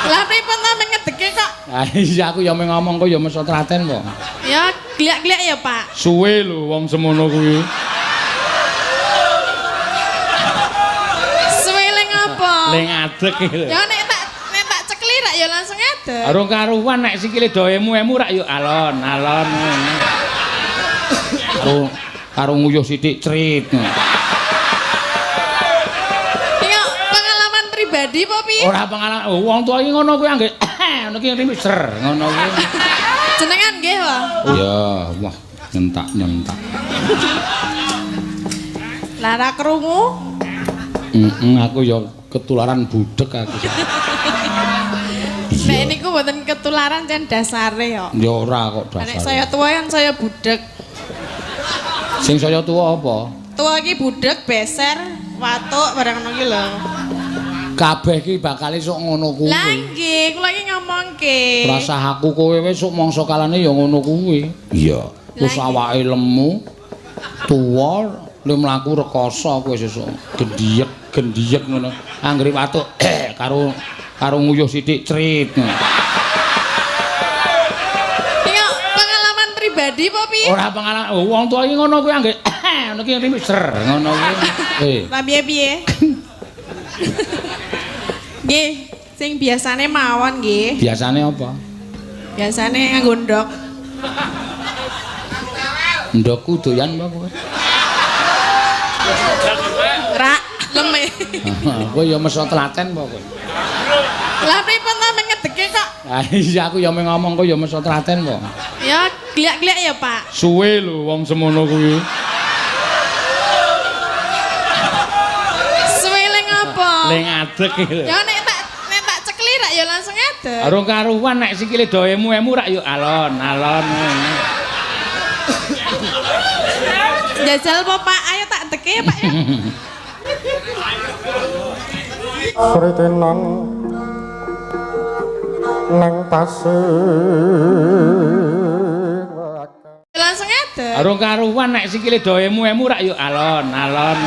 Lah pripun ta ngedeke kok? Ah iya aku ya mung ngomong kok ya meso telaten kok. Ya gliak-gliak ya, Pak. Suwe lho wong semono kuwi. Suwe le ngapa? Le ngadeg iki lho. Ya nek tak cekli rak ya langsung ngadeg. Arung karuan nek sikile do emu-emu rak ya alon-alon. Karo nguyuh sithik crit. Pengalaman pribadi apa piye? Ora pengalaman. Wong tuwa iki ngono kuwi anggere ngono ki ngerti ser ngono kuwi. Jenengan nggih, Pak? Iya, wah nyentak-nyentak. Lah ra krungu? Heeh, aku ya ketularan budhek aku. Nek niku mboten ketularan jan dasare kok. Ya ora kok dasare. Nek saya tuwa kan saya budhek. Sing saya tuwa apa? Tuwa iki budhek, beser, watuk barang ngono ki lho. Kabeh iki bakal sok ngono kuwi. Lah nggih, kula iki ngomongke. Rasah aku kowe wis sok mangsa kalane ya ngono kuwi. Iya. Wis awake lemu, tuwa, le mlaku rekoso kowe sesuk. Gendhiyek, gendhiyek ngono. Anggere watuk karo karo nguyuh sithik crit. Pengalaman pribadi apa piye? Ora pengalaman. Wong tuwa iki ngono kuwi anggere ngono ki ngerti ser ngono kuwi. Lah piye-piye? Nggih, sing biasane mawon nggih. Biasane apa? Biasane nganggo ndok. Ndokku doyan apa kowe? Rak leme. Kowe ya meso telaten apa kowe? Lah pripun ta ngedeke kok? Ah iya aku ya mung ngomong kowe ya meso telaten apa? Ya gliak-gliak ya, Pak. Suwe lho wong semono kuwi. Suwe le ngapa? Le ngadeg iki lho. Ya nek tak cekli rak ya langsung ngadeg. Arung karuan nek sikile do emu-emu rak ya alon-alon. Jajal apa Pak? Ayo tak deke ya Pak ya. Kritenan nang pasir. Langsung ngadeg. Arung karuan nek sikile do emu-emu rak ya alon-alon.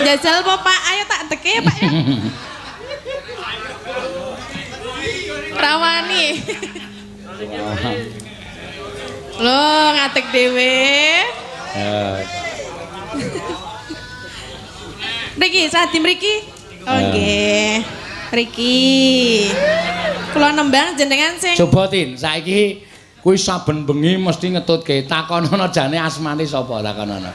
Jajal apa Pak? Ayo tak deke ya Pak ya. Rawani. Loh, ngadeg dhewe. Mriki, sadi mriki. Oh nggih. Mriki. Kula nembang jenengan sing coba Tin, saiki kuwi saben bengi mesti ngetutke takonono jane asmane sapa takonono.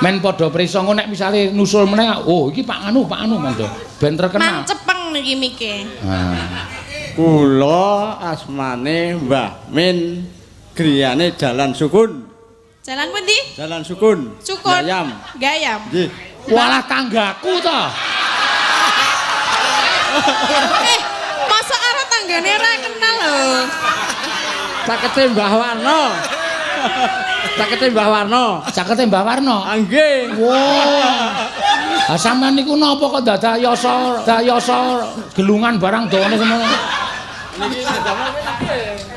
Men padha prisa engko nek misale nusul meneh, oh iki Pak Anu, Pak Anu monggo. Ben terkenal. Mancepeng niki mike. Nah. Kula asmane Mbah Min, griyane Jalan Sukun. Jalan pundi? Jalan Sukun. Sukun. Gayam. Gayam. Nggih. Walah tanggaku to. Masa arah tanggane ora kenal lho. Cakete Mbah Warno. Cakete Mbah Warno. Cakete Mbah Warno. Ah nggih. Wah. Ha sampean niku napa kok dadak yasa gelungan barang dawane semono.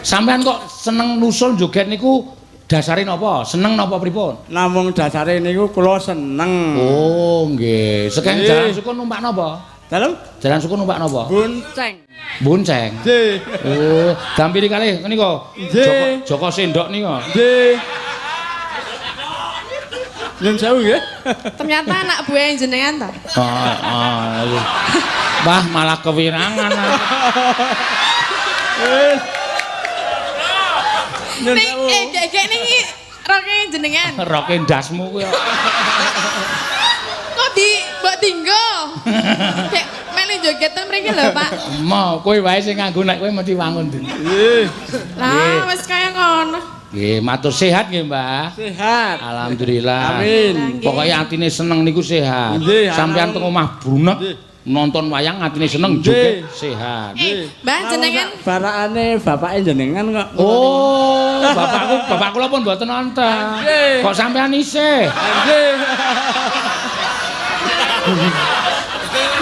Sampean kok seneng nusul joget niku dasare napa? Seneng napa pripun? Namung dasare niku kula seneng. Oh nggih. Sekeng Jalan Sukun numpak napa? Dalem? Jalan Sukun numpak napa? Bonceng. Bonceng. Nggih. Oh, dampiri kalih nika. Nggih. Joko Sendok nika. Nggih. Nyun sewu nggih. Ternyata anak buah jenengan ta? Heeh. Wah, malah kewirangan. Ning gek-gek niki roke jenengan. Roke ndasmu kuwi. Kok di mbok dinggo? Gek melu joget ten mriki lho, Pak. Mo, kowe wae sing nganggo nek kowe mesti wangun. Nggih. Lah wis kaya ngono. Nggih, matur sehat nggih, Mbah. Sehat. Alhamdulillah. Amin. Pokoke atine seneng niku sehat. Sampeyan teng omah brunek nonton wayang atine seneng joget sehat. Mbah jenengan barakane bapake jenengan kok. Oh, bapakku, bapak kula pun mboten nonton. Kok sampeyan isih? Nggih.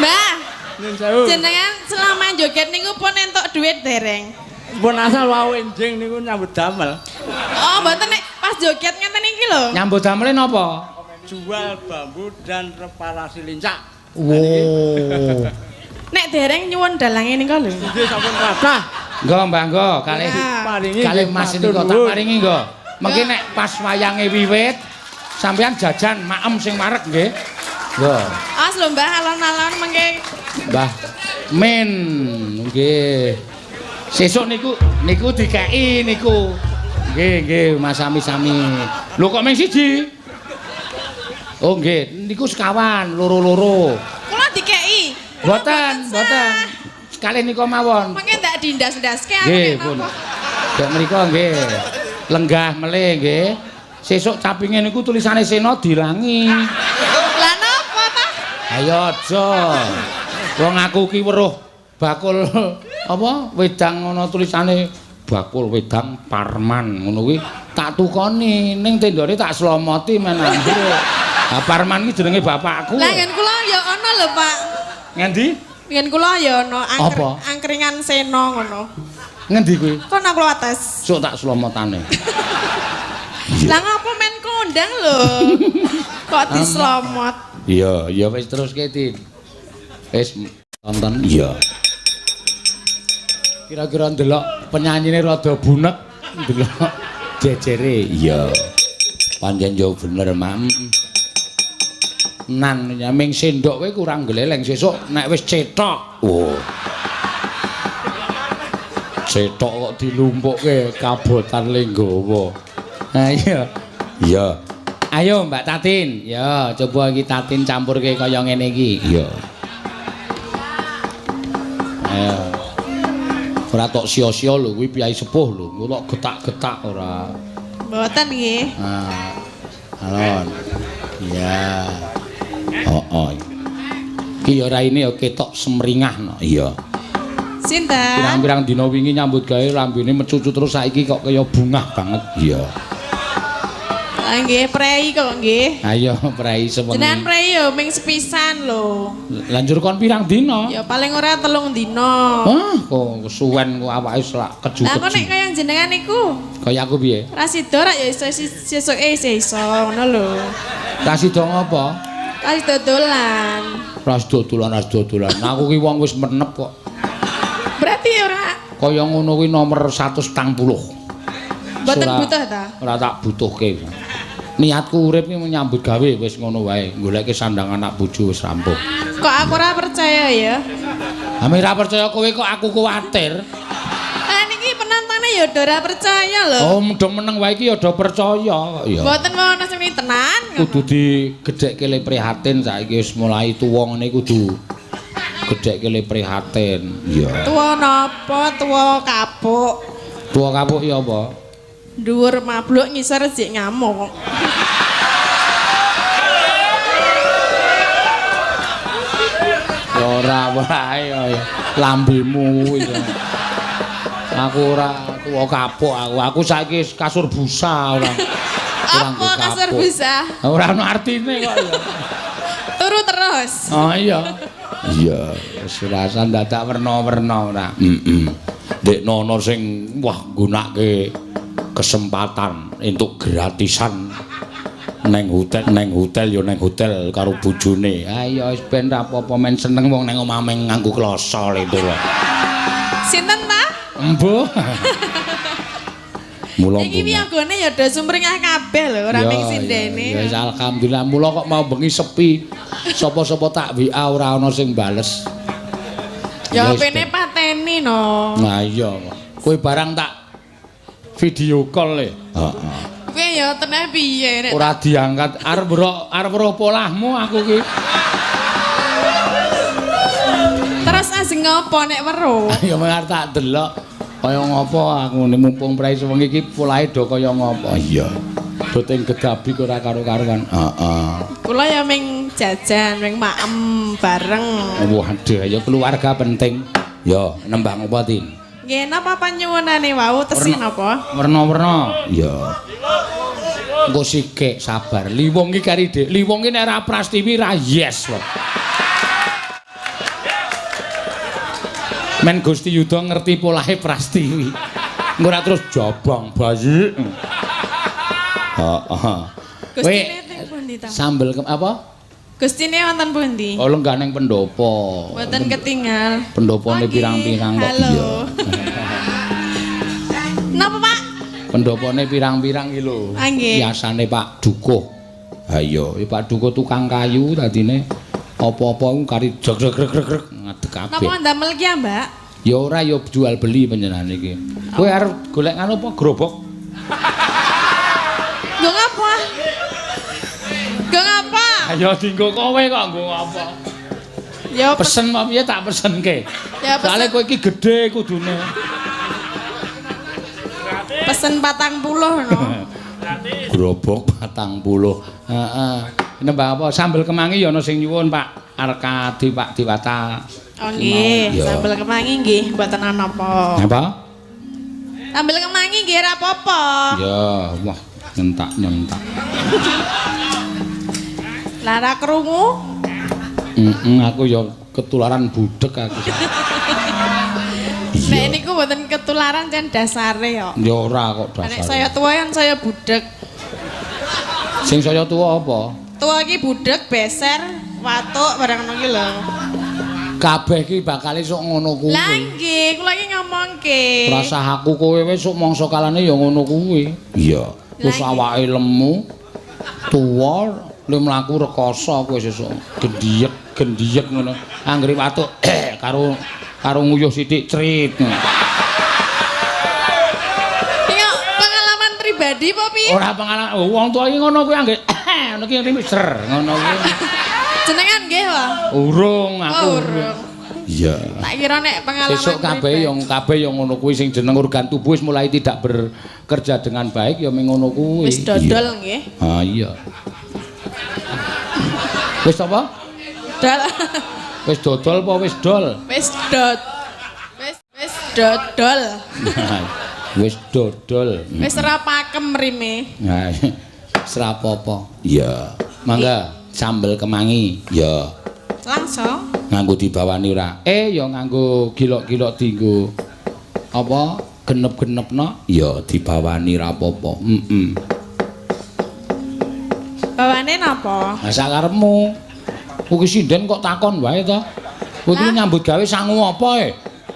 Mbah. Jenengan selama joget niku pun entuk duit dereng? Pun asal wau enjing niku nyambut damel. Oh, mboten nek pas joget ngeten iki lho. Nyambut damele napa? Jual bambu dan reparasi lincak. Wow. Nek dereng nyuwun dalange nika lho. Nggih sampun kathah. Nggo Mbah nggo kalih kalih Mas nika tak paringi nggo. Mengki nek pas wayange wiwit sampeyan jajan maem sing wareg nggih. Nggo. As lho Mbah alon-alon mengke. Mbah Min nggih. Sesuk niku niku dikeki niku. Nggih nggih Mas sami-sami. Lho kok mung siji? Oh nggih, niku sekawan loro-loro. Kula dikeki. Mboten, mboten. Sekali nika mawon. Mengke ndak dindas-ndaske aku nek napa. Nggih mriku nggih. Lenggah melih nggih. Sesuk capinge niku tulisane Sena dilangi. Lah napa ta? Ayo aja. Wong aku ki weruh bakul apa wedang ana tulisane bakul wedang Parman ngono kuwi tak tukoni ning tendone tak slomoti men ambruk. Ha Parman ki jenenge bapakku. Lah nggen kula ya ana lho, Pak. Ngendi? Nggen kula ya ana angkringan Sena ngono. Ngendi kuwi? Kono kula atas. Sok tak slomotane. Lah ngapa men kondang lho? Kok dislomot? Iya, ya wis teruske, Tin. Wis tonton. Iya. Kira-kira ndelok penyanyine rada bunek, ndelok jejere. Iya. Pancen yo bener, Mam. Nan ming sendok kowe kurang gleleng sesuk nek wis cetok. Oh. Cetok kok dilumpukke kabotan lenggawa. Ayo. Iya. Ayo Mbak Tatin. Ya, coba iki Tatin campurke kaya ngene iki. Iya. Ayo. Ora tok sia-sia lho kuwi piyai sepuh lho, engko tok getak-getak ora. Mboten nggih. Nah. Alon. Iya. Oh, oh. Ki ya raine ya ketok semringah no. Iya. Sinten? Pirang-pirang dina wingi nyambut gawe lambene mecucu terus saiki kok kaya bungah banget. Iya. Lah nggih prei kok nggih. Ayo prei sewengi. Jenengan prei yo ming sepisan lho. Lah njur kon pirang dina? Ya paling ora 3 dina. Wah, kok kesuwen kok awake selak keju-keju. Lah kok nek kaya jenengan niku? Kaya aku piye? Ra sida rak ya iso sesuke iso ngono lho. Ra sida ngopo? Ra sida dolan. Ra sida dolan, ra sida dolan. Aku ki wong wis menep kok. Berarti ora kaya ngono kuwi nomor 140. Mboten butuh ta? Ora tak butuhke. Niatku urip ki nyambut gawe wis ngono wae, goleke sandang anak bojo wis rampung. Kok aku ora percaya ya? Ame ora percaya kowe kok aku kuwatir. Lah niki penantane ya ora percaya lho. Oh, do meneng wae iki ya do percaya kok ya. Mboten ono sing tenan. Kudu digedhekke le prihatin saiki wis mulai tuwa ngene kudu gedhekke le prihatin. Iya. Tuwa napa? Tuwa kapuk. Tuwa kapuk ya apa? Dhuwur mabluk ngisor jek ngamuk. Ya ora wae ya lambemu kuwi. Aku ora tuwa kapuk aku. Aku saiki kasur busa ora. Apa kasur busa? Ora ono artine kok ya. Turu terus. Oh iya. Iya, wis ora dadak werna-werna ora. Heeh. Ndekno ana sing wah nggunake kesempatan entuk gratisan neng hotel ya neng hotel karo bojone. Ayo wis ben ra apa-apa men seneng wong neng omah meng nganggo kloso lho. Sinten ta? Embuh. Mula iki wiyagone ya do sumringah kabeh lho, ora ming sindene. Ya wis alhamdulillah mula kok mau bengi sepi. Sapa-sapa tak WA ora ana sing bales. Ya pene pateni no. Nah iya. Kowe barang tak video call le. Heeh. Kowe ya teneh piye nek ora diangkat arep weruh polahmu aku ki. Terus ajeng ngopo nek weruh? Ya mung tak delok kaya ngopo aku ngene mumpung prei sewengi iki polahe do kaya ngopo. Iya. Boten gedabi ora karo-karuan. Heeh. Kula ya ming jajan, ming maem bareng. Waduh, ya keluarga penting. Ya, nembang apa, Tin? Nggih, napa panyuwunane wau tesih napa? Werna-werna. Iya. Engko sikik sabar. Liwung iki kari Dik. Liwung iki nek ora Prastiwi ra yes. Men Gusti Yuda ngerti polahe Prastiwi. Engko ora terus jabang bayi. Heeh. Gustine teng pundi ta? Sambel apa? Gustine wonten pundi? Oh, lenggah ning pendopo. Mboten ketinggal. Pendopone pirang-pirang kok. Halo. Napa, Pak? Pendopone pirang-pirang iki lho. Biasane Pak Dukuh. Ha iya, Pak Dukuh tukang kayu tadine apa-apa ku kari jrek-jrek-jrek ngadeg kabeh. Napa ndamel ki, Mbak? Ya ora, ya jual beli panjenengan iki. Kowe arep golek ngono apa gerobok? Nggo ngapa? Nggo ngapa? Ya dienggo kowe kok nggo ngapa? Ya pesen apa piye tak pesenke. Ya pesen. Soale kowe iki gedhe kudune. Pesen 40 no. Gerobok 40. Heeh. Nembang apa? Sambel kemangi ya ana sing nyuwun Pak Arkadi Pak Diwata. Oh nggih, sambel kemangi nggih mboten ana apa. Napa? Sambel kemangi nggih ora apa-apa. Ya, wah nyentak-nyentak. Lara krungu? Heeh, aku ya ketularan budhek aku. Nek niku mboten ketularan jan dasare kok. Ya ora kok dasare. Nek saya tuwa kan saya budhek. Sing saya tuwa apa? Tuwa iki budhek, beser, watuk barang ngono ki lho. Kabeh iki bakal sok ngono kuwi. Lah nggih, kula iki ngomongke. Rasah aku kowe wis sok mangsa kalane ya ngono kuwi. Iya. Wis awake lemu, tuwa, le mlaku rekoso kowe sesuk. Gendhiyek-gendhiyek ngono. Anggere watuk karo karo nguyuh sithik crit. Iki pengalaman pribadi apa piye? Ora pengalaman. Wong tuwa iki ngono kuwi anggere ngono ki ngerti ser ngono kuwi. Jenengan nggih, Pak? Urung aku. Oh, urung. Iya. Tak kira nek pengalaman. Sesuk kabeh yang ngono kuwi sing jeneng organ tubuh wis mulai tidak bekerja dengan baik ya mung ngono kuwi. Wis dodol nggih. Ha iya. Wis apa? Dol. Wis dodol apa wis dol? Wis dod. Wis dodol. Wis dodol. Wis ora pakem rime. Nah, wis ora apa-apa. Iya. Mangga sambel kemangi. Ya. Langsung nganggo dibawani ora? Ya nganggo gilok-gilok dienggo apa genep-genepno? Ya dibawani ra apa-apa. Heeh. Bawane napa? Lah sakarepmu. Kuwi sinden kok takon wae to. Kowe iki nyambut gawe sangu apa e?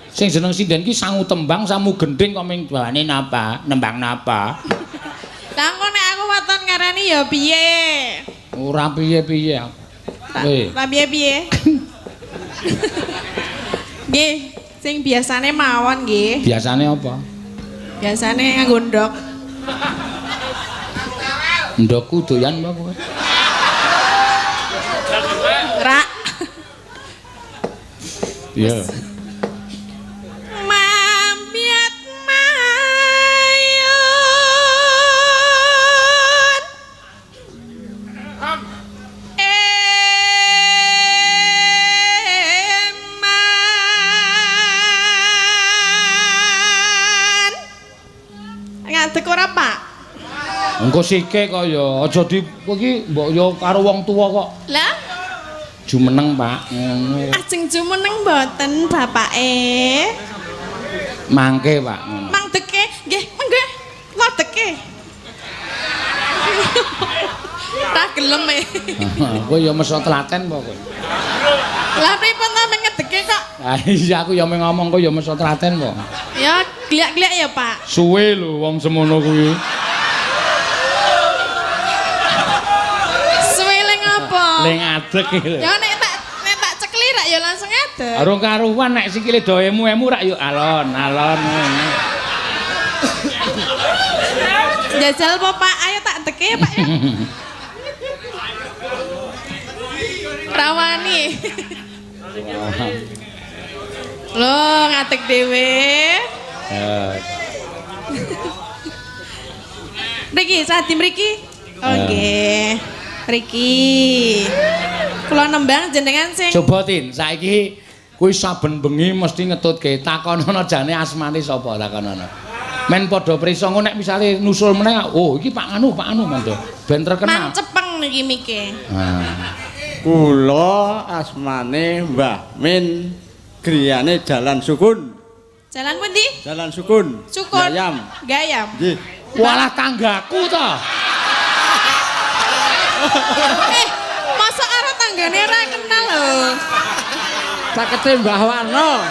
Sing jeneng sinden ki sangu tembang, sangu gendhing kok ming bawane napa? Nembang napa? Lah engko nek aku waton ngarani ya piye? Ora piye-piye. Ora piye-piye. Nggih, sing biasane mawon nggih. Biasane apa? Biasane nganggo ndok. Ndokku doyan apa kowe? Rak. Iya. Mampiat mayun. Eman. Ngadeg ora, Pak? Engko sike kok ya, aja di kowe iki mbok ya karo wong tuwa kok. Lah jumeneng, Pak. Ngono. Ajeng jumeneng mboten bapake? Mangke, Pak, ngono. Mangdeke, nggih, mangga. Wadeke. Ra gelem e. Kowe ya meso telaten apa kowe? Lah pripun ta meng ngedeke kok? Lah iya aku ya meng ngomong kowe ya meso telaten kok. Ya gliak-gliak ya, Pak. Suwe lho wong semono kuwi. Suwe ling apa? Ling ngadeg iki lho. Ya nek tak cekli rak ya langsung ngadeg. Arung karuan nek sikile do emu-emu rak ya alon-alon ngono. Jajal apa, Pak? Ayo tak deke ya, Pak ya. Rawani. Loh, ngadeg dhewe. Mriki, sadi mriki. Oh nggih. Mriki. Kula nembang jenengan sing coba Tin, saiki kuwi saben bengi mesti ngetutke takonono jane asmane sapa takonono. Men padha prisa engko nek misale nusul meneh, oh iki Pak Anu, Pak Anu mendo. Ben terkenal. Mancepeng niki mike. Nah. Kula asmane Mbah Min, griyane Jalan Sukun. Jalan pundi? Jalan Sukun. Sukun. Gayam. Gayam. Nggih. Walah tanggaku to. Masa karo tangga Tanggane ora kenal lho. Cakete Mbah Warno.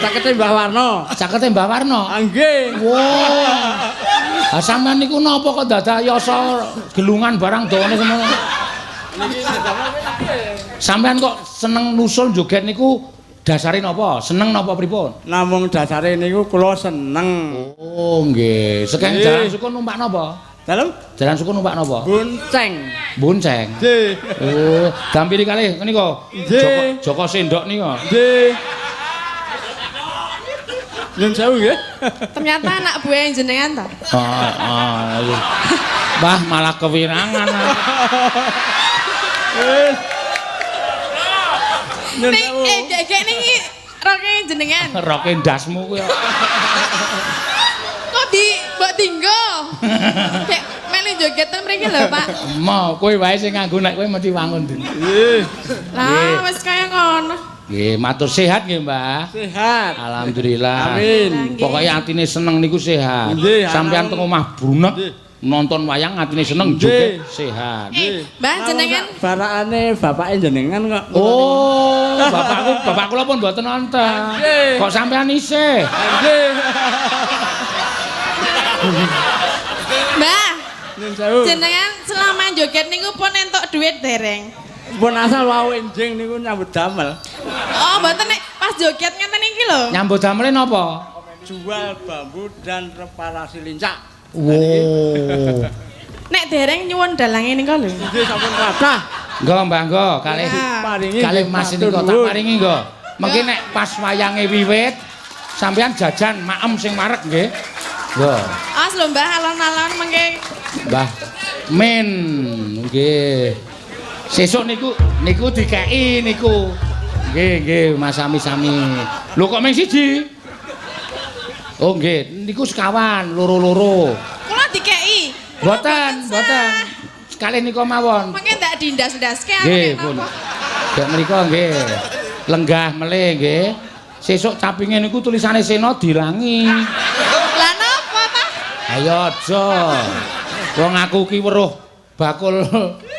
Cakete Mbah Warno. Cakete Mbah Warno. Ah nggih. Wah. Ha sampean niku napa kok dadak yasa gelungan barang dawane semono? Sampean kok seneng nusul joget niku dasare napa? Seneng napa pripun? Namung dasare niku kula seneng. Oh nggih. Sekeng Jalan Sukun numpak napa? Dalem? Jalan Sukun numpak napa? Bonceng. Bonceng. Nggih. Oh, dampiri kalih nika. Nggih. Joko Sendok nika. Nggih. Nyun sewu nggih. Ternyata anak buah jenengan ta? Heeh. Wah, malah kewirangan. Ning gek niki roke jenengan. Roke ndasmu kuwi. Kok di mbok dinggo? Gek melu joget ten mriki lho, Pak. Mo, kowe wae sing nganggo nek kowe mesti wangun. Nggih. Lah wis kaya ngono. Nggih, matur sehat nggih, Mbah. Sehat. Alhamdulillah. Amin. Pokoke atine seneng niku sehat. Sampeyan teng omah brunek nonton wayang atine seneng joget sehat. Mbah jenengan barakane bapake jenengan kok. Oh, bapakku, bapak kula pun mboten nonton. Kok sampean isih? Nggih. Mbah. Jenengan selama joget niku pun entuk duit dereng? Pun asal wau enjing niku nyambut damel. Oh, mboten nek pas joget ngeten iki lho. Nyambut damele napa? Jual bambu dan reparasi lincak. Wow. Nek dereng nyuwun dalange nika lho. Nggih sampun kathah. Nggo Mbah nggo kalih kalih Mas nika tak paringi nggo. Mengki nek pas wayange wiwit sampean jajan maem sing wareg nggih. Nggo. As lho Mbah alon-alon mengki. Mbah Min nggih. Sesuk niku niku dikeki niku. Nggih nggih Mas sami-sami. Lho kok mung siji? Oh nggih, niku sekawan, loro-loro. Kula dikeki. Mboten, mboten. Sekali nika mawon. Mengke ndak dindas-ndaske aku nek napa. Nggih mriku nggih. Lenggah melih nggih. Sesuk capinge niku tulisane Sena dilangi. Lah napa ta? Ayo aja. Wong aku ki weruh bakul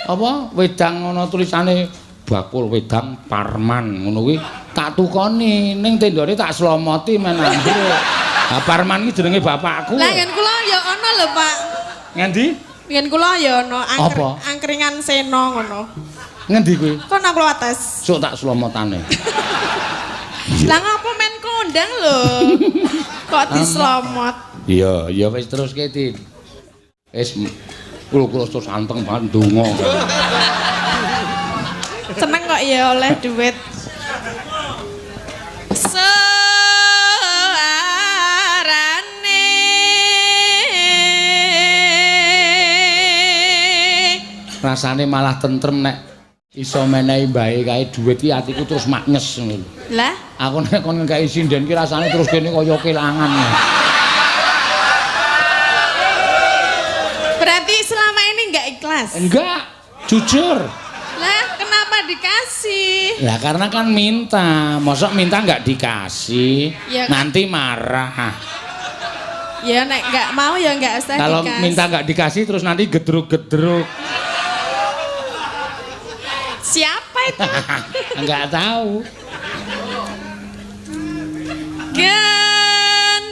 apa wedang ana tulisane bakul wedang Parman ngono kuwi tak tukoni ning tendone tak slomoti men ambruk. Ha Parman iki jenenge bapakku. Lah nggen kula ya ana lho, Pak. Ngendi? Nggen kula ya ana angkringan Sena ngono. Ngendi kuwi? Kono kula atas. Sok tak slomotane. Lah ngapa men kondang lho? Kok dislomot? Iya, ya wis teruske, Din. Wis kula terus anteng banget ndonga. Seneng kok ya oleh duit. Suarane rasane malah tentrem nek iso menehi mbahe kae duit iki atiku terus maknyes ngono lho. Lah, aku nek kon ngekeki sinden ki rasane terus kene kaya kelangan. Berarti selama ini enggak ikhlas? Enggak, jujur. Lah, kenapa dikasih? Lah karena kan minta, mosok minta enggak dikasih, ya, nanti marah. Ya nek enggak mau ya enggak usah kalau dikasih. Kalau minta enggak dikasih terus nanti gedruk-gedruk. Siapa itu? Enggak tahu. Gending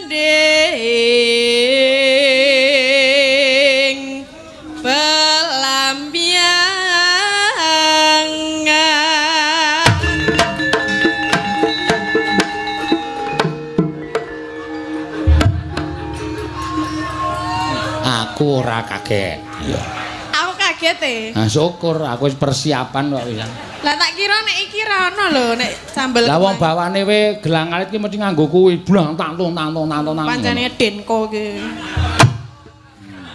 pelambiangan. Aku ora kaget. Iya. Aku kaget e. Nah, syukur aku wis persiapan kok wisan. Lah tak kira nek iki ra ono lho nek sambel. Lah wong bawane we gelang alit ki mesti nganggo kuwi blang tangtung tangtung tangtung tangtung. Pancene Denko ki.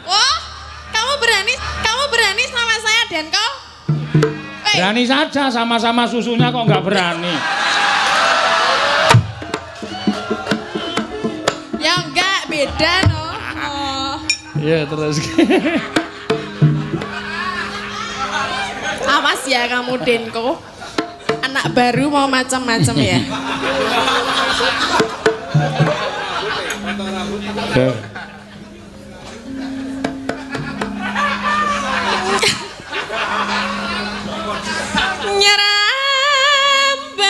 Wah, kamu berani sama saya Denko? Wey. Berani saja, sama-sama susunya kok nggak berani. Ya enggak, beda no. Oh. Iya terus. Awas ya kamu Denko. Anak baru mau macam-macam ya. Nyrambai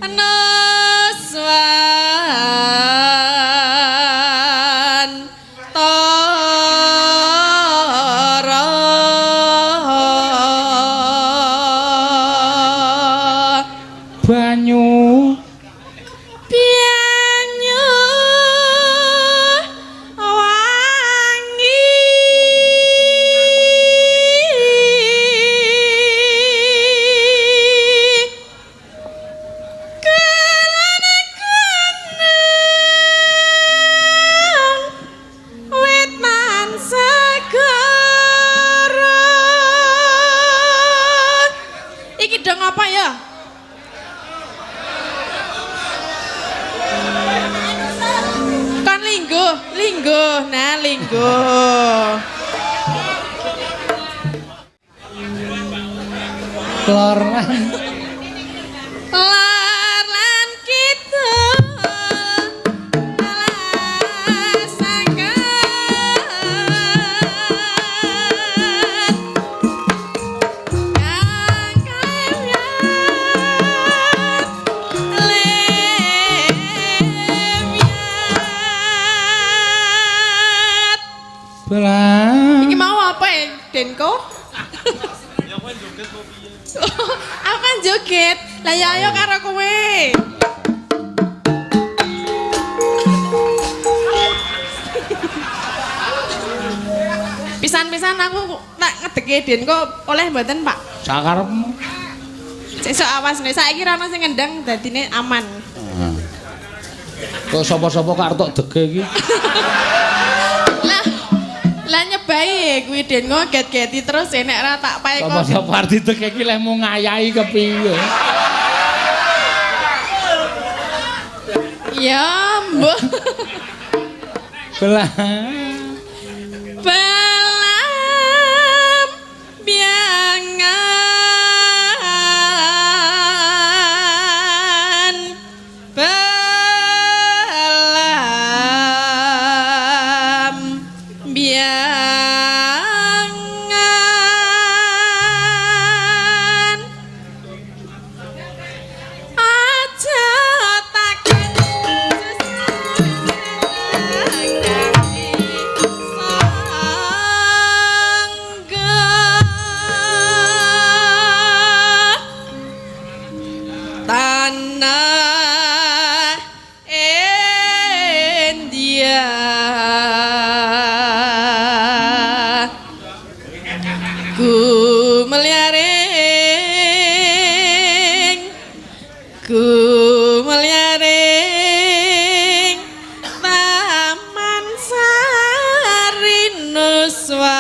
nuswan tara. Banyu Banyu wangi kelana gunung wetan segara. Iki dong apa ya? Kon lingguh, lingguh, nah lingguh. Lor lan Lor lan kidul alas angkat kang kayat lemyat. Belang. Iki mau apa ya, Denko? Aku kan joget. Lah ya ayo karo kowe. Pisan-pisan aku tak ngedeke Denko oleh mboten, Pak? Sakarepmu. Sesuk awas nek saiki ra ono sing ngendang dadine aman. Kok sapa-sapa kok arep tok dege iki? Lah lah nyebai kuwi Denko get-geti terus nek ora tak pae kok. Sapa-sapa arep didege iki lehmu ngayahi kepiye? Ya, mbah. Belang. Belam biangan belam biangan aja takon sangga tanah India gumlyaring gumlyaring Taman Sari Nuswan.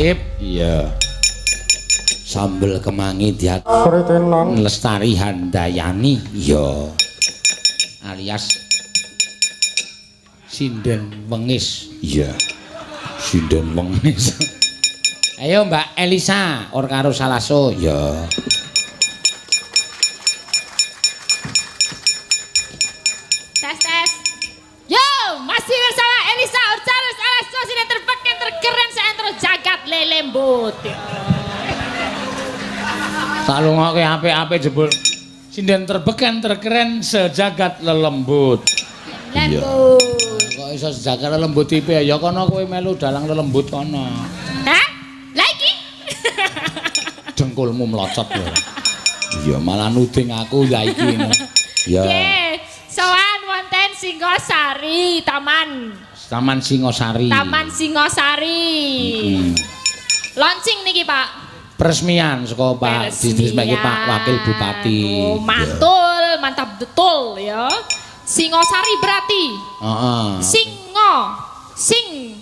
Sip. Iya. Sambel kemangi Sritenan Lestari Handayani. Iya. Alias Sinden Wengis. Iya. Sinden Wengis. Ayo Mbak Elisa or karo Salaso. Iya. Tes tes. Yo, masih bersama Elisa Orcarus Alaso sini terpakai terkeren seantero jagat lelembut. Tak lungoke apik-apik jebul. Sinden terbeken terkeren sejagat lelembut. Lelembut. Kok iso sejagat lelembut tipe ya kono kowe melu dalang lelembut kono. Hah? Lah iki? Dengkulmu mlocot ya. Iya malah nuding aku lah iki. Ya. Nggih, sowan wonten Singosari, Taman. Taman Singosari. Taman Singosari. Launching niki, Pak. Peresmian saka Pak diresmike Pak Wakil Bupati. Oh, mantul, mantap betul ya. Singosari berarti. Heeh. Singo, sing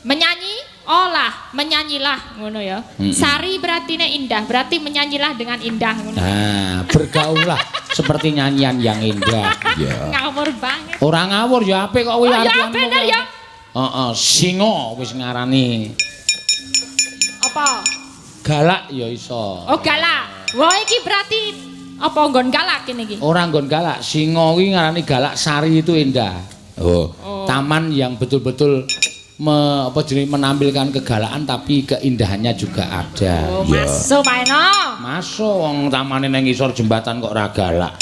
menyanyi, olah, menyanyilah ngono ya. Sari berarti ne indah, berarti menyanyilah dengan indah ngono. Nah, bergaullah seperti nyanyian yang indah. Ya. Ngawur banget. Ora ngawur ya apik kok kuwi artiane. Oh, ya bener ya. Heeh, singo wis ngarani. Apa? Galak ya iso. Oh, galak. Wah, iki berarti apa nggon galak kene iki? Ora nggon galak, singo kuwi ngarani galak sari itu indah. Oh, oh. Taman yang betul-betul menampilkan kegalakan tapi keindahannya juga ada. Oh, ya. Masuk Pak Eno. Masuk wong tamane nang ngisor jembatan kok ora galak.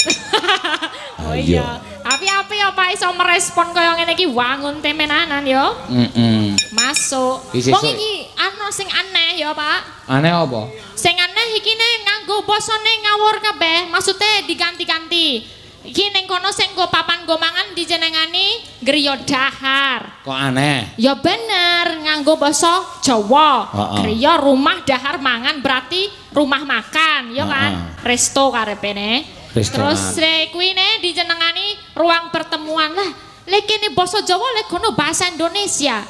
Oh iya. Tapi apik ya Pak iso merespon kaya ngene iki wangun temenanan ya. Heeh. Masuk. Wong iki ana sing aneh ya Pak. Aneh apa? Sing aneh iki ne nganggo basane ngawur kabeh, maksude diganti-ganti. Iki ning kono sing nggo papan nggo mangan dijenengani griya dahar. Kok aneh? Ya bener, nganggo basa Jawa. Griya rumah dahar mangan berarti rumah makan, ya kan? Resto karepene. Terus kuwi ne dijenengani ruang pertemuan lah. Lek kene basa Jawa lek kono bahasa Indonesia.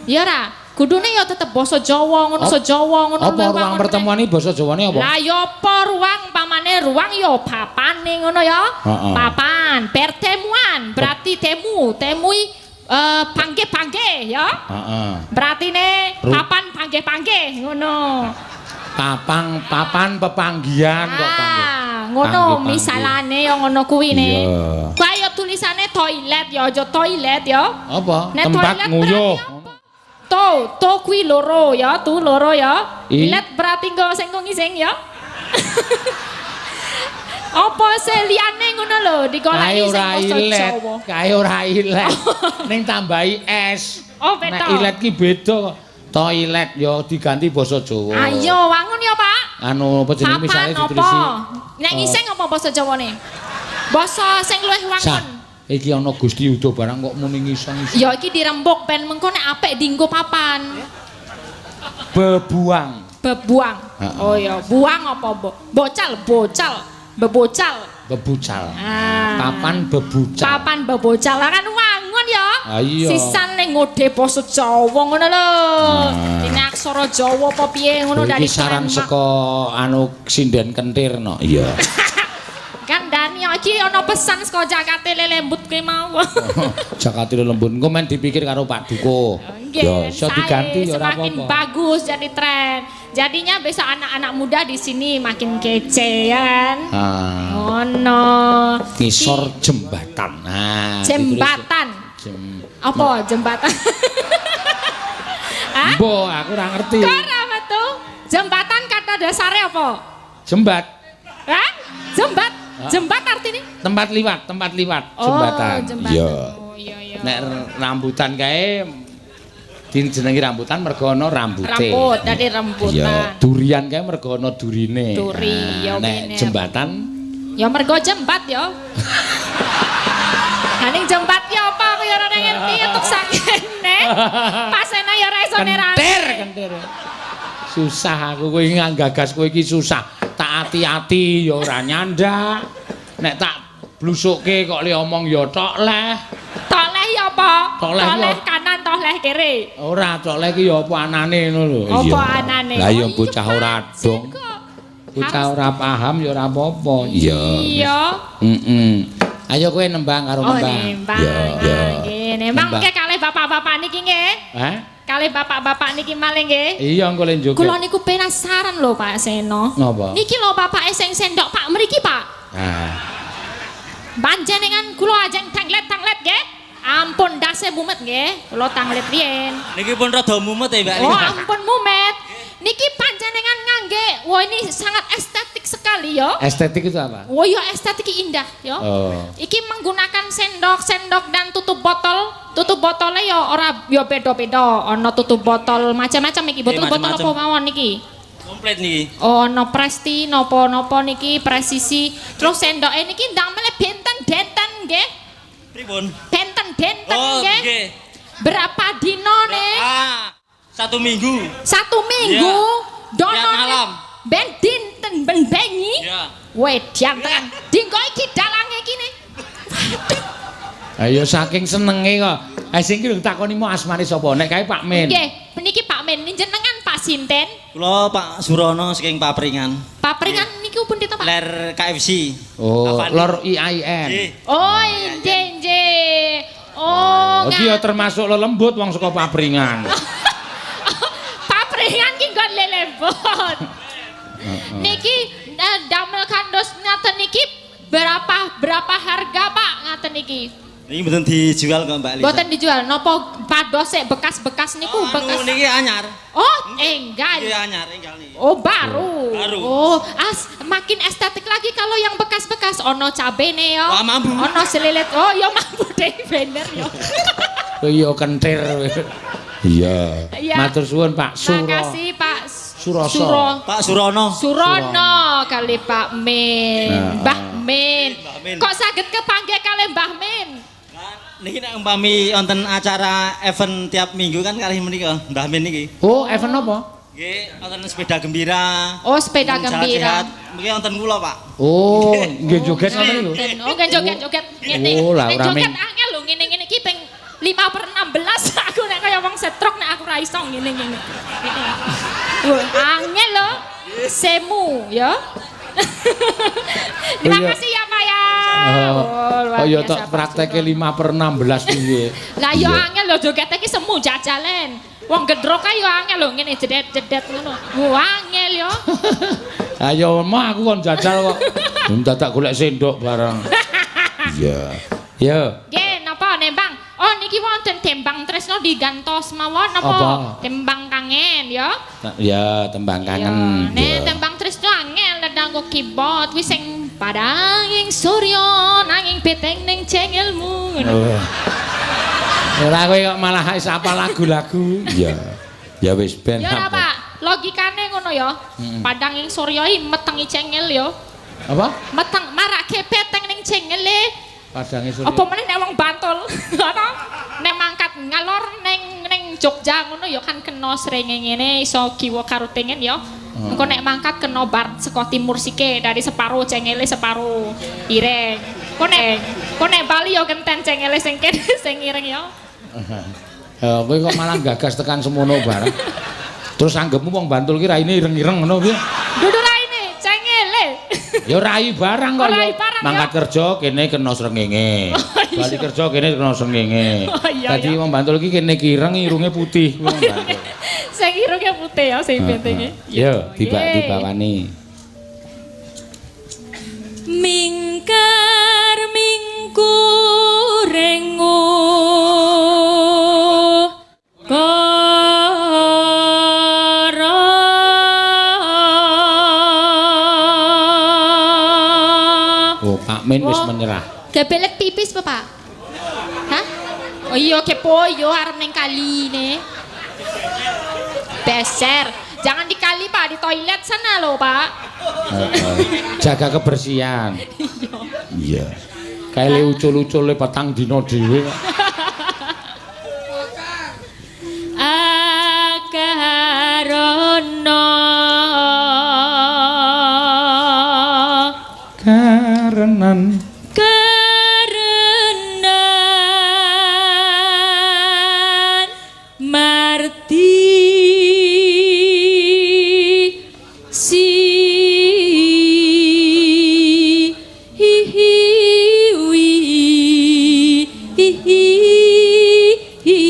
Ya ora? Kudune ya tetep basa Jawa, ngono basa Jawa, ngono. Apa ruang pertemuan iki basa Jawane apa? Lah ya apa ruang pamane ruang ya papane ngono ya. Papan, pertemuan berarti temu, temui panggih-panggih ya. Heeh. Berarti ne papan panggih-panggih ngono. Papang, papan pepanggihan kok panggih. Ngono misalane ya ngono kuwi ne. Kaya tulisane toilet ya aja toilet ya. Apa? Nek tempat nguyuh. To, to kuwi loro ya, tu loro ya. Let berarti nggo sing ngising ya. Apa seliyane ngono lho, digoleki sing basa Jawa. Kae ora ilet. Ning tambahi es. Oh, beda. Nek ilet ki beda kok. Toilet ya diganti basa Jawa. Ayo wangun ya, Pak. Anu apa jenenge misale ditulisi. Nek ngising apa basa Jawane? Basa sing luwih wangun. Iki ana Gusti Yuda barang kok muni ngising-ngising. Ya iki dirembuk ben mengko nek apik dienggo papan. Bebuang. Bebuang. Oh ya, buang apa bocal, bocal, bebocal. Bebucal. Ah. Papan bebucal. Papan bebocal lah kan wangun ya. Ah, iya. Sisan ning ngode basa Jawa ngono lho. Dene aksara Jawa apa piye ngono dari saran saka anu sinden kentir no. Iya. Kandhani iki ana pesan saka Jakate Lelembut kuwi mau. Jakate Lelembut engko men dipikir karo Pak Duko. Ya iso diganti ya ora apa-apa. Semakin bagus jadi tren. Jadinya besok anak-anak muda di sini makin kece ya kan. Ngono. Ngisor jembatan. Nah, jembatan. Apa jembatan? Hah? Mbok, aku ora ngerti. Kok ora metu? Jembatan kata dasarnya apa? Jembat. Hah? Jembat. Jembat artinya? Tempat liwat, jembatan. Oh, iya. Oh, iya, iya. Nek rambutan kae dijenengi rambutan mergo ana rambute. Rambut, dari rambutan. Iya, durian kae mergo ana durine. Duri, ya nek jembatan ya mergo jembat ya. Ha ning jembat ya apa aku ya ora ngerti entuk sakene. Pasene ya ora iso nerangke. Kentir, kentir. Susah aku kowe nggagas kowe iki susah. Tak ati-ati ya ora nyandak. Nek tak blusukke kok le omong ya tok leh. Tok leh ya apa? Tok leh kanan kanan toh leh kere. Ora, cok leh iki ya apa anane ngono lho. Apa anane? Lah ya bocah ora dong. Bocah ora paham ya ora apa-apa. Iya. Iya. Heeh. Ayo kowe nembang karo nembang. Oh, nembang. Iya. Nggih, nembang mengke kalih bapak-bapak niki nggih. Hah? Kalih bapak-bapak niki malih nggih. Iya, engko le njoget. Kula niku penasaran lho Pak Seno. Napa? Niki lho bapake sing sendok Pak mriki, Pak. Ah. Panjenengan kula ajeng tanglet-tanglet nggih. Ampun ndase mumet nggih. Kula tanglet riyen. Niki pun rada mumet ya, Mbak. Oh, ampun mumet. Niki panjenengan ngangge, wah ini sangat estetik sekali ya. Estetik itu apa? Wah ya estetik indah ya. Oh. Iki menggunakan sendok-sendok dan tutup botol. Tutup botolnya ya ora ya beda-beda. Ana tutup botol macam-macam iki. Botol-botol apa mawon niki? Komplit niki. Oh, ana Presti napa-napa niki presisi. Terus sendoke niki ndamele benten-denten nggih. Pripun? Benten-denten nggih. Nggih. Berapa dino nih? Ah. 1 minggu. 1 minggu. Yeah. Dono malam. Ben dinten ben bengi. Yeah. Wedian tenan. Dinggo iki dalange iki ne. Ayo saking senenge kok. Sing iki takoni mau asmane sapa? Nek kae Pak Min. Nggih, niki Pak Min. Jenengan Pak sinten? Kula Pak Surono saking Papringan. Papringan niku pundi to, Pak? Ler KFC. Oh, lor IAIN. Oh, nggih nggih. Oh, iki ya termasuk lelembut wong saka Papringan. Papringan ki nggon lelembut. Niki damel kandos ngaten niki berapa harga Pak ngaten niki? Niki mboten dijual kok Mbak Lisa. Mboten dijual. Napa padose bekas-bekas niku bekas. Niki anyar. Oh, enggal. Niki anyar enggal niki. Oh, baru. Baru. Oh, makin estetik lagi kalau yang bekas-bekas ono cabene ya. Wah, mambu. Ono selilit. Oh, ya mambu deh bener ya. Iya kentir. Iya. Matur suwun Pak Suro. Makasih Pak Suroso. Pak Surono. Surono kali Pak Min. Mbah Min. Kok saged kepanggih kali Mbah Min? Niki nek umpami wonten acara event tiap minggu kan kalih menika Mbah Min niki. Oh, event apa? Nggih, wonten sepeda gembira. Oh, sepeda gembira. Mungkin wonten kula, Pak. Oh, nggih joget ngoten lho. Oh, nggih joget-joget ngene. Oh, Nek joget angel lho ngene-ngene iki ping 5/16 aku nek kaya wong setruk nek aku ra iso ngene-ngene. Angel lho. Semu ya. Terima kasih ya Pak ya. Oh, ya tok prakteke 5/16 piye. Lah ya angel lho jogete iki semu jajalen. Wong gendrok kae ya angel lho ngene jedet-jedet ngono. Wah angel ya. Ayo mah aku kon jajal kok. Dadak golek sendok barang. Iya. Ya. Nggih, napa nembang? Oh niki wonten tembang tresno digantos mawon napa? Tembang kangen ya. Ya, tembang kangen. Nek tembang tresno angel nedanggo keyboard kuwi sing padanging surya nanging beteng ning cengelmu ngono. Ora kowe kok malah wis apal lagu-lagu. Iya. Ya wis ben. Ya ora Pak, logikane ngono ya. Padanging surya iki metengi cengel ya. Apa? Meteng marake beteng ning cengele. Padange surya. Apa meneh nek wong Bantul ngono? Nek mangkat ngalor ning Jogja ngono ya kan kena srengenge ngene iso kiwa karo tengen ya. Engko nek mangkat kena bar saka timur sike dari separo cengele separo ireng. Engko nek Bali ya genten cengele sing kene sing ireng ya. Kowe kok malah gagas tekan semono bareng. Terus anggepmu wong Bantul ki raine ireng-ireng ngono piye? Dudu raine, cengele. Ya rai barang kok ya. Mangkat kerja kene kena srengenge. Bali kerja kene kena srengenge. Dadi wong Bantul iki kene kireng irunge putih wong Bantul. Sing irunge putih ya sing pentenge. Yo dibawani. Mingkar mingkurengu Pak Min wis menyerah. Kebelet pipis apa, Pak? Hah? Oh iya kepo yo arep ning kali ne. Beser. Jangan di kali, Pak, di toilet sana loh, Pak. Jaga kebersihan. Iya. Kae ucul-ucule petang dina dhewe kok. Akarono karenan karenan Arti si hi hi wi hi hi hi.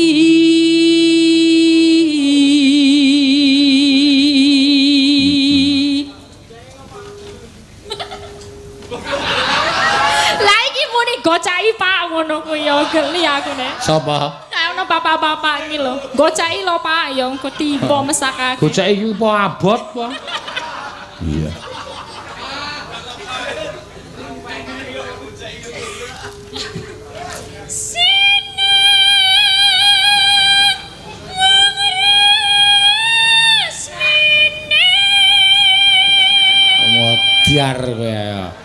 Lah iki muni gocai Pak ngono kuwi ya geli aku nek. Sapa? Ono bapak-bapak iki lho. Gocai lho Pak, ya engko tiba mesakake. Gocai iki apa abot apa? Iya. Modiar kowe ya.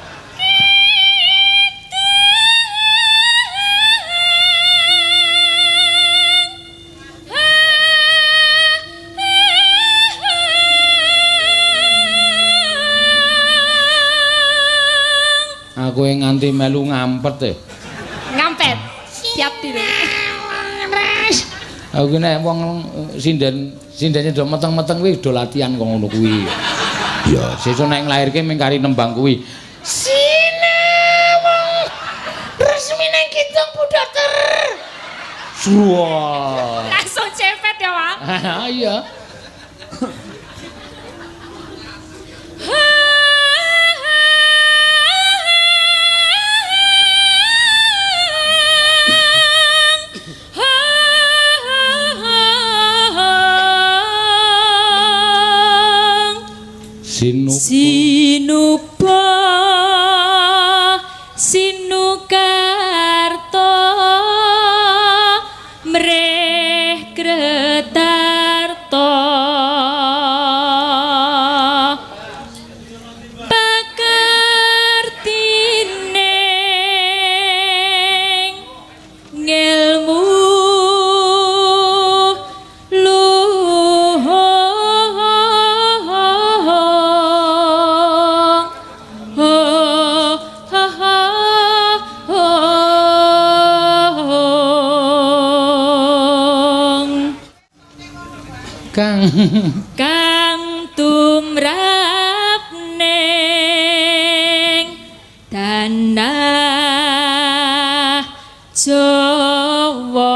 Aku nganti melu ngampet e. Ngampet. Siap tiru. Aku nek wong sinden sindene do meteng-meteng kuwi do latihan kok ngono kuwi. Ya, sesuk nek nglairke mung kari nembang kuwi. Sinawang resmine kidung budhater. Suwa. Langsung cepet ya, Pak. Iya. Sinupa sinukarta mreh kretarta pakartining ngelmu Kang kang tumrap ning tanah Jawa.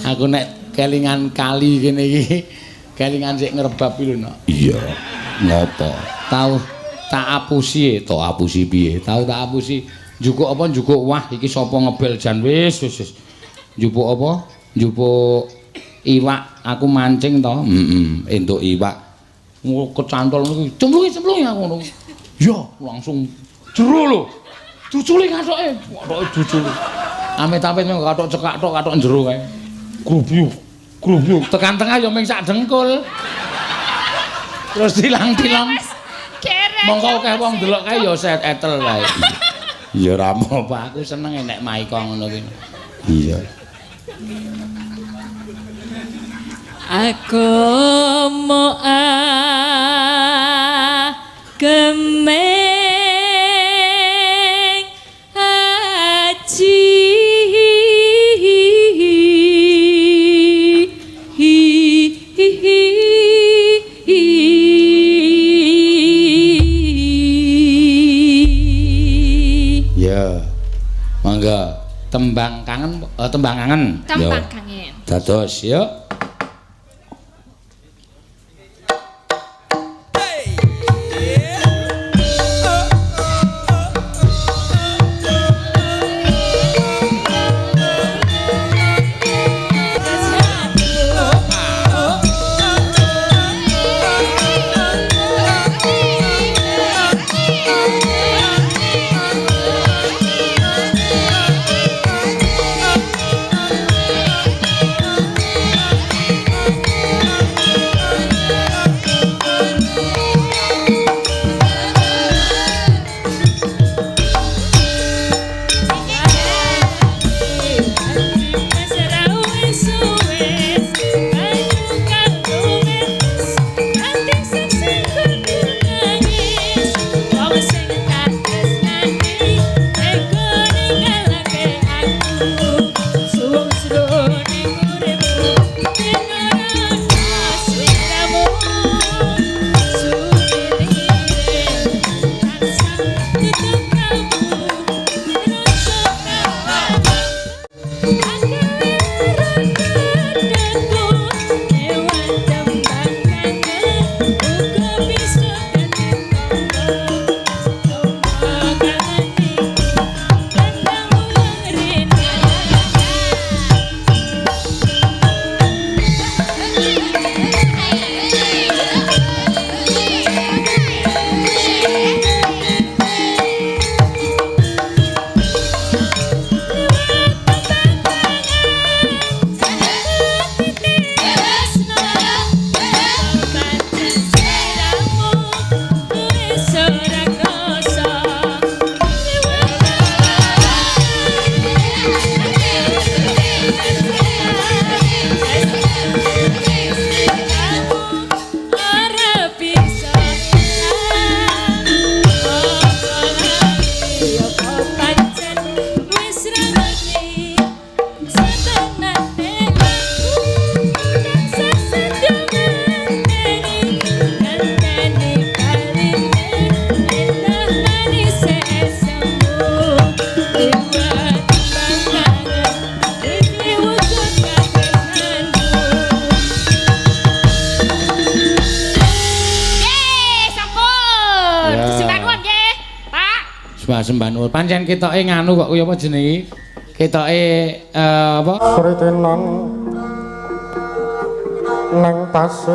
Aku nek kelingan kali kene iki kelingan sik ngrebab iki lho, Nok. Iya, ngopo? Tau tak apusi, to apusi piye? Tau tak apusi. Njupuk apa njupuk wah iki sapa ngebel jan wis wis wis. Njupuk apa? Njupuk iwak, aku mancing to. Heeh, entuk iwak. Kecantol ngono kuwi. Cemplungi aku ngono. Ya, langsung jero lho. Cuculi kathoke, kathoke cuculi. Amit-amit mung kathok cekak tok, kathok jero kae. Grubyuk, grubyuk. Tekan tengah ya mung sak dengkul. Terus tilang-tilang. Mongko akeh wong ndelok kae ya set etel kae. Ya ora apa-apa, aku seneng nek maika ngono kuwi. Iya. Agama agemeng aji Ya. Mangga tembang kangen, tembang kangen. Tembang kangen. Dados yuk. Sembah nuwun. Pancen ketoke nganu kok kuwi apa jenenge? Ketoke apa? Sritinan nang pasir.